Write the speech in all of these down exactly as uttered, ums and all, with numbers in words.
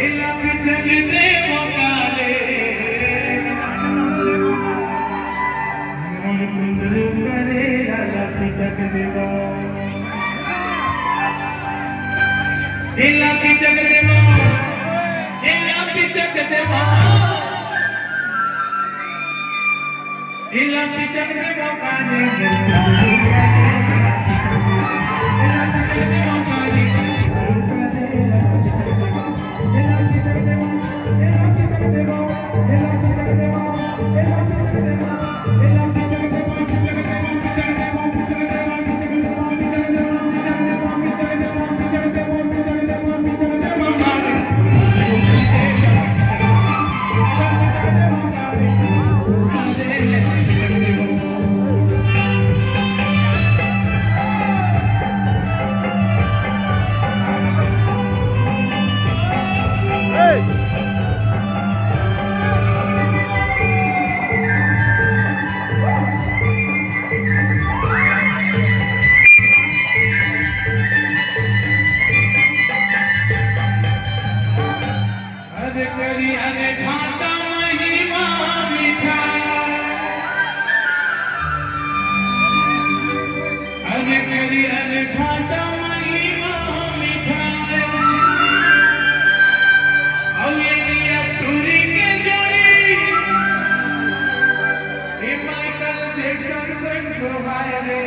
एला पिचक देवो काले, मोर कुंदरू करे लाला पिचक देवो। एला पिचक देवो, एला पिचक देवो। एला पिचक देवो काले, एला पिचक देवो काले। अरे करी अरे भांटा महिमा मिठाय। अरे करी अरे भांटा महिमा मिठाय। अउ ये रिया टूरी के जोड़ी, ये माइकल जैक्सन संग सोहाय रे।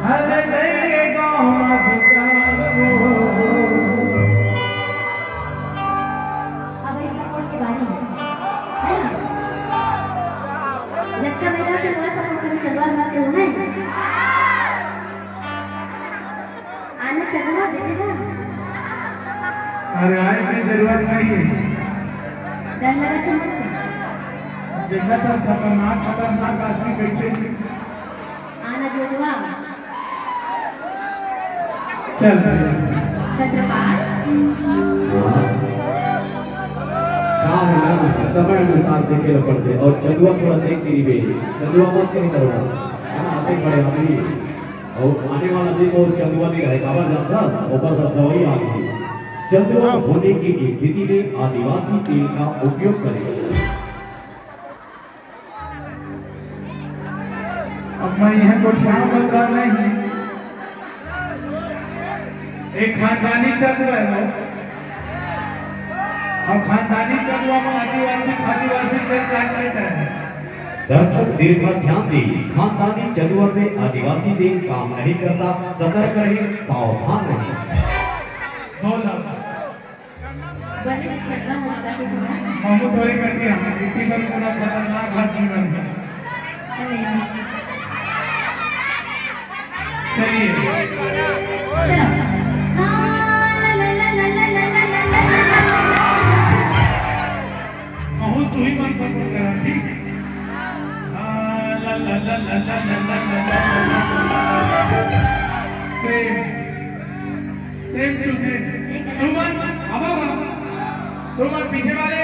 अरे नहीं गाँव में दुकान हो। अब इस support के बारे में, है ना? जब का मेला के नवा support कभी चंदवा बात हो, है? आना चंदवा देते ना। अरे आए की जरूरत नहीं है। डर लगा था मुझसे। देखा था खतरनाक, खतरनाक आदमी बैठे थे। आना जोजवा। चल। छत्रपाल। का है ना, समय अनुसार देखे ल पड़थे अउ चंदुआ थोड़ा देख के रिबे। चंदुआ मत कहीं करो। हाँ, आते खड़े आप ही। अउ आने वाला दिन अउ चंदुआ नहीं रहे, काबर जानथस? ओकर बर दवाई आ गई। चंदुआ होने की स्थिति में आदिवासी तेल का उपयोग करें। अब मैं यह गोठियाव बता नहीं, एक खानदानी चंदुआ है वो। अब खानदानी चंदुआ में आदिवासी, आदिवासी तेल काट लेता है। दर्शक दीर्घा ध्यान दें, खानदानी चंदुआ में आदिवासी तेल काम नहीं करता, सतर्क रहें, सावधान रहें। दो लाख। बने चंगा हंसता के सुना। महू थोड़ी कर दिया, इतनी बार पूरा खतरनाक आदमी बन गया। चले। चलिए। चलो। हाँ, ला, ला, ला। महू तू ही मन support करा, ठीक? हाँ, ला, ला, ला। Same। Same to same। तुमन, अब, अब, तुमन पीछे वाले।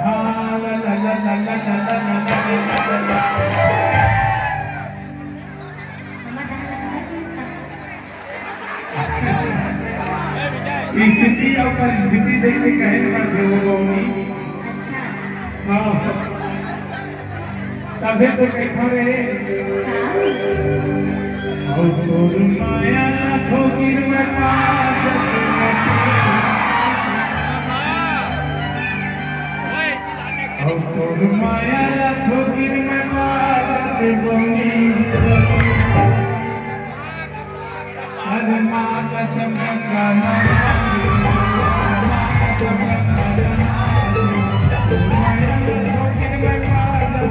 हाँ, ला, ला। स्थिति अउ परिस्थिति देख के कहे ल पड़थे वो बौनी। अच्छा। हाँ। तभे तो देखो रे। अउ तोर माया ला थोकिन में पाजत मती। अउ तोर माया ला थोकिन में पाजत बौनी। अरे माँ कसम गंगा माँ, माँ कसम गंगा माँ, माँ कसम गंगा माँ।